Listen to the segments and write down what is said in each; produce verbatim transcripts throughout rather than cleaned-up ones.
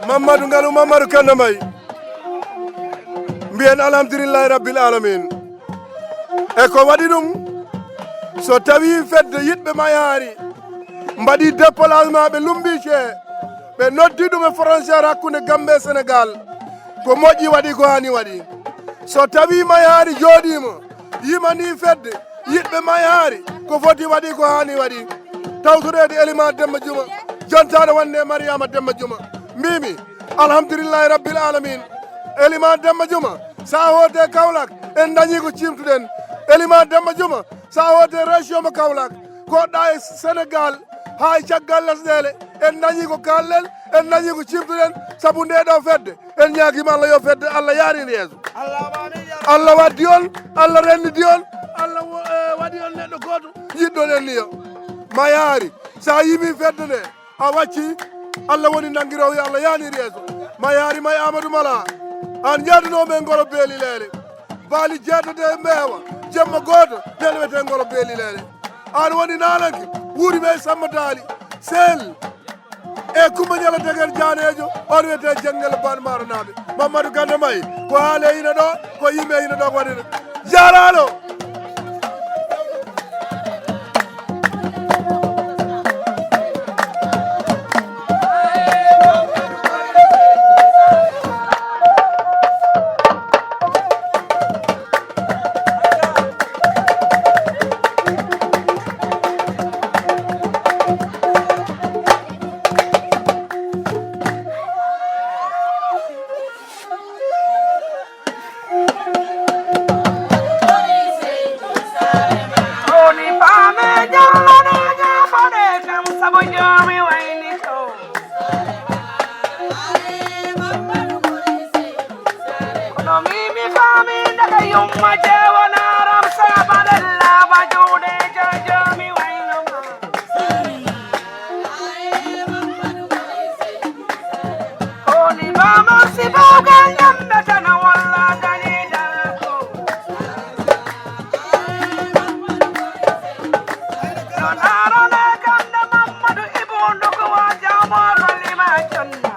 Mamadou Ngalou, Mamadou Kanda Mbaye. Mbiyen alhamdulillahi rabbil alamin. E ko waɗi ɗum, so tawi fedde yiɗɓe Mayaari mbaɗi déplacement, ɓe lumbi ce, ɓe noddi ɗum e frontière hakkunde Gambie e Sénégal, ko moƴƴi waɗi, ko hani waɗi. So tawi Mayaari jooɗiima, yimani fedde yiɗɓe Mayaari, ko foti waɗi, ko hani waɗi. Tawtoreede Eliman Demba Juma, jontaade wonde e Mariama Demba Juma. Mbimi, alhamdulillahi rabbil alamin. Eliman Demba Juma, sa hoode Kaolack, en dañi ko cimtuɗen. Eliman Demba Juma, sa hoode région mo Kaolack, koɗɗa e Sénégal, haa e caggal lesɗeele, en dañi ko kalɗen, en dañi ko cimtuɗen, sabu nde ɗo fedde, en ñaagima Allah yo fedde, Allah yarin yeeso. Allah waddi on, Allah renndidi on, Allah wo-, eh, waɗi on neɗɗo gooto, yiɗɗo renndi yo. Mayaari, sa yimi fedde nde, a wacci, Allah woni nangiroowo, yo Allah yanir yeeso. Mayaari may Amadou Mala, an jaaduno men ngoro beeli leele. Baali jeetati e mbeewa, jemma gooto, nelwete ngoro beeli leele. An woni naalanke, wuuri men Samba Daali, sel. E Kumba Ñala Deger Jaaneejo, on wiyete Jengel Ban Maaro naaɓe. Mamadou Kanda Mbaye, ko haale ina ɗo, ko yimɓe ina ɗo ko waɗata. Jaaraano. Woni faame jallane ñaamane kam sabu joomi wayni to. Kono mi, mi faami daga yumma jeewanaaram sabalel laaba juuɗe joomi wayno ma. Koni bama si bawgal ñambe tan walla dañi dara ko. Ɗon arana kanda Mamadou Ibou Nduku wa jamo ko lima jonna.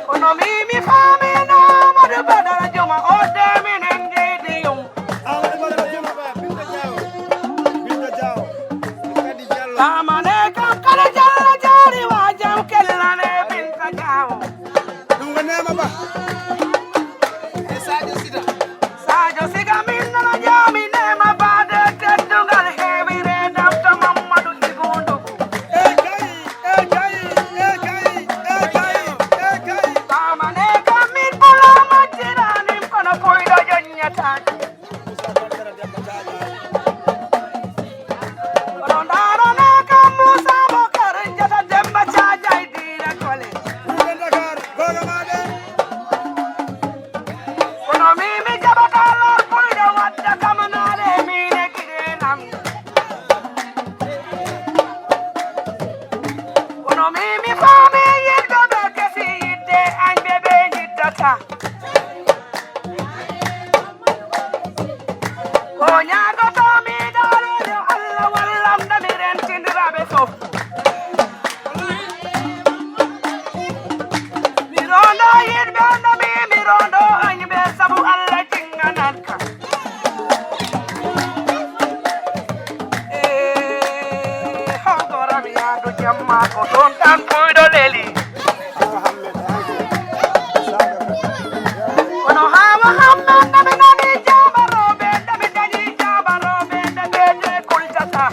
Kono mi, mi faami na Amadou Badara Juma o de minen jeydi yum. Amane kam kala jalla jaari wa jam kellane Binta Jaawo. Ɗum ko Neema Ba. E Sadio Sita. Sadio Siga min nana jaami Neema Ba de teddungal heewi reedam to Mamadou Ibou Nduku. E kay, e kay, e kay, e kay, e kay. Amane kam min bula majjiranim kono koyɗo joññataake. Kono ndaarana kam Moussa Bokar Jata Demba Caajaay diina kole. Kono mi, mi jaɓata lor buyɗo wadda kam naale mine kiɗenam. Kono mi, mi faami yiɗɓe ɓe kesi yiɗde añɓe ɓe njiddata. Ko ñaagoto mi daaro yo Allah wallam nde mi rentindira ɓe fof. Mi rondo yiɗɓe on nde mi, mi rondo añɓe sabu Allah jinganat ka. Eh, hawgoram yaadu jamma ko ɗon tan buyɗo leli. Kono haa Muhammad nde mi nani jaabarooɓe, nde mi dañi jaabarooɓe, nde ɓe de kultata.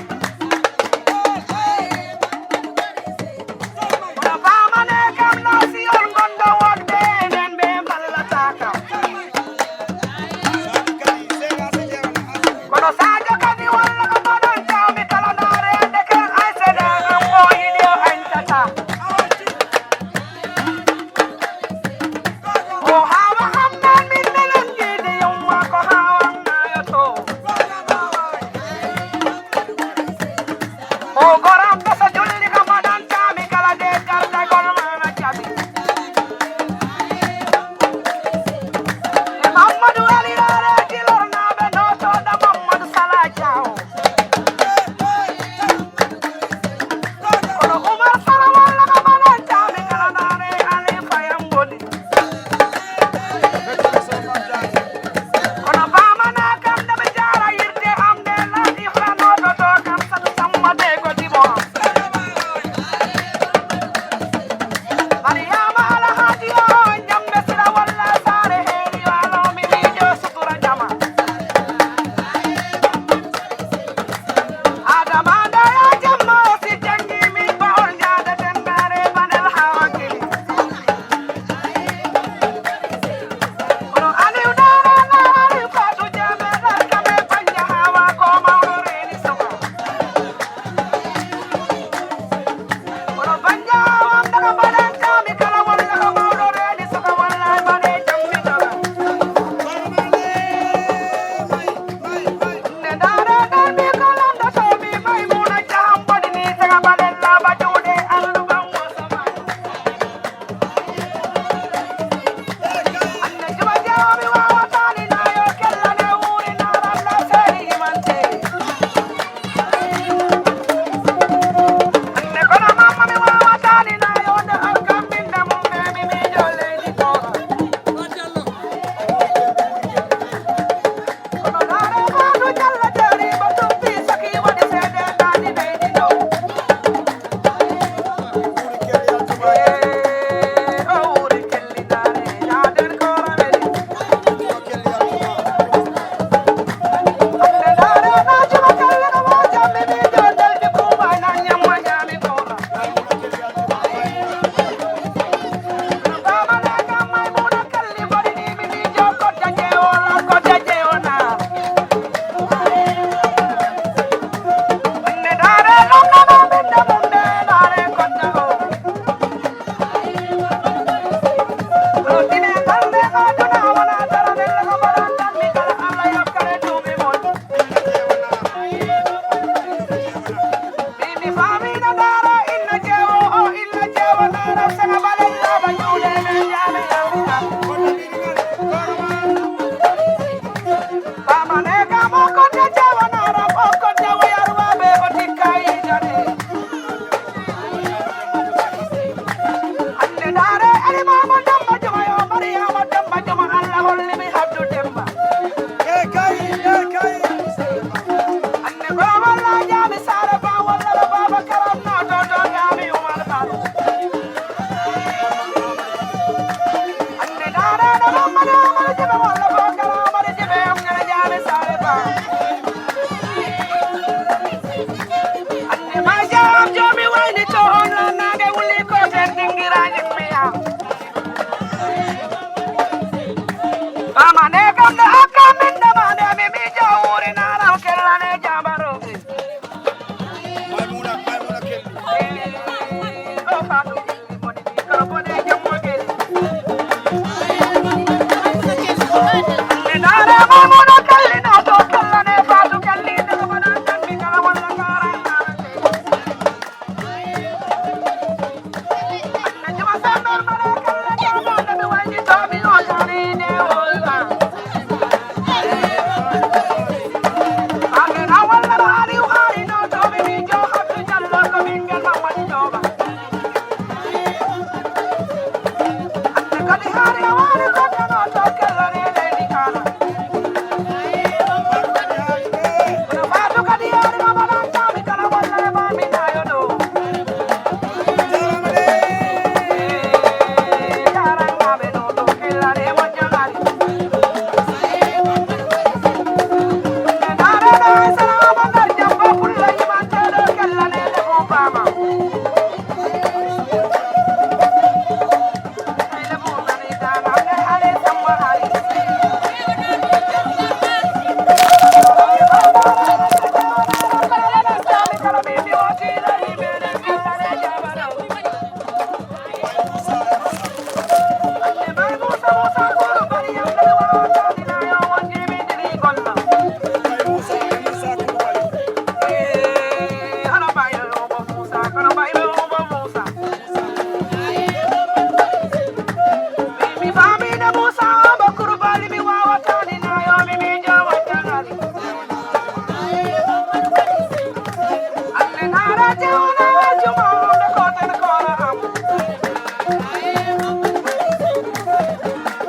Kono faamane kam no si on gonɗo wonɓe enen ɓe mballata kam. Kono Sadio kadi walla ko mbaɗon jawmi kala naare ande ken ay seeɗa am o yiɗi o añtata.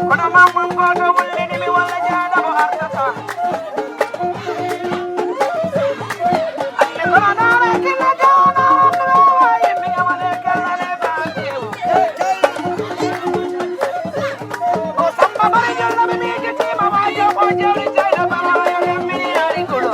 Kono mamman gooto wullini mi walla jaada mo artata. Ande kono naare kine jaana, ande wawa yimɓe yamale kallane baatewo. O Samba Bari Jallo mi miijitiima waajo ko jawri jayla bala ya lemmini ari kulo.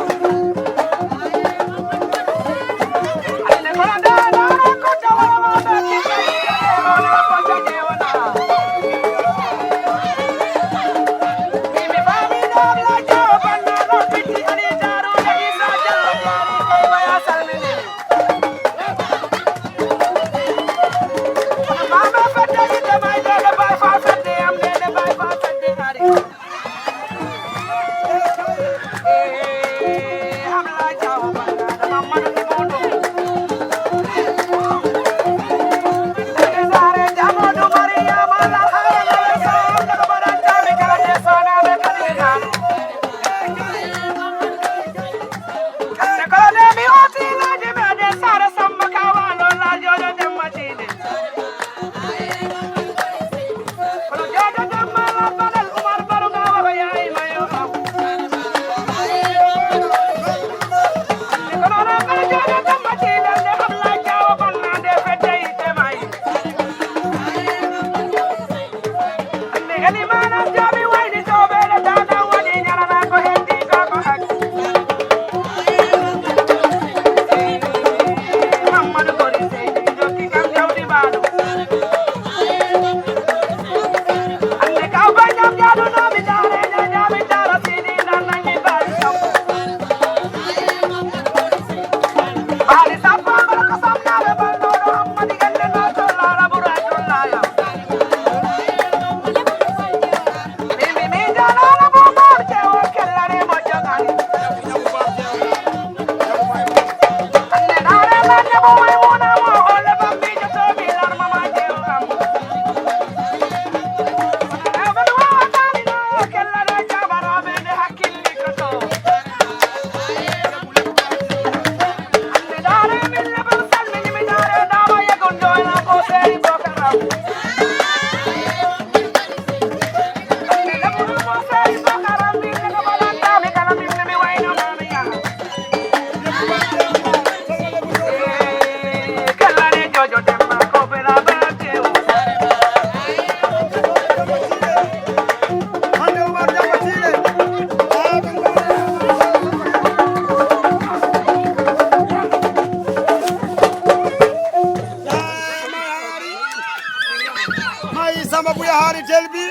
Mayi Samba Buya Haari Telbi.